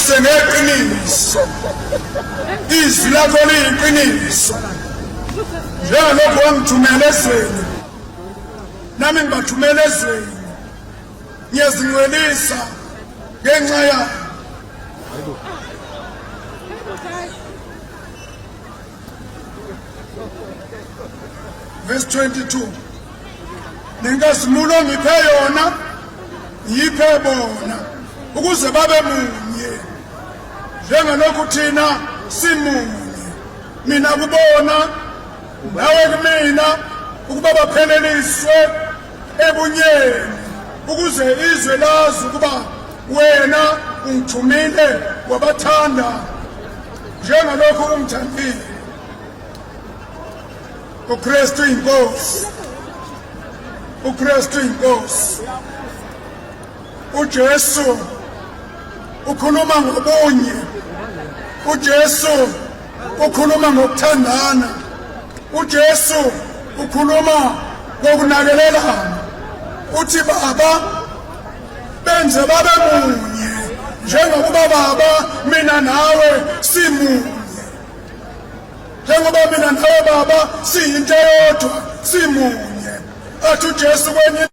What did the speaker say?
Bangcwelise ngeqiniso. Izwi lakho liyiqiniso. Njengalokhu wangithumela ezweni, nami ngibathumela ezweni. Ngiyazingcwelisa ngenxa yabo. Verse 22. Nenkazimulo ngiphe yona ngiphe bona ukuze babe munye njengalokhu thina simunye mina kubona nawe kumina ukuba bapheleliswe ebunyeni ukuze izwe lazi ukuba wena ungithumile wabathanda njengalokhu ungithandile. uKristu inkosi, uKristu inkosi. uJesu ukhuluma ngobunye, uJesu ukhuluma ngokuthandana, uJesu ukhuluma ngokunakelelana. Uthi baba benze babe munye njengokuba baba mina nawe simunye, njengoba mina nawe baba siyinto eyodwa simunye. Athi uJesu kwenye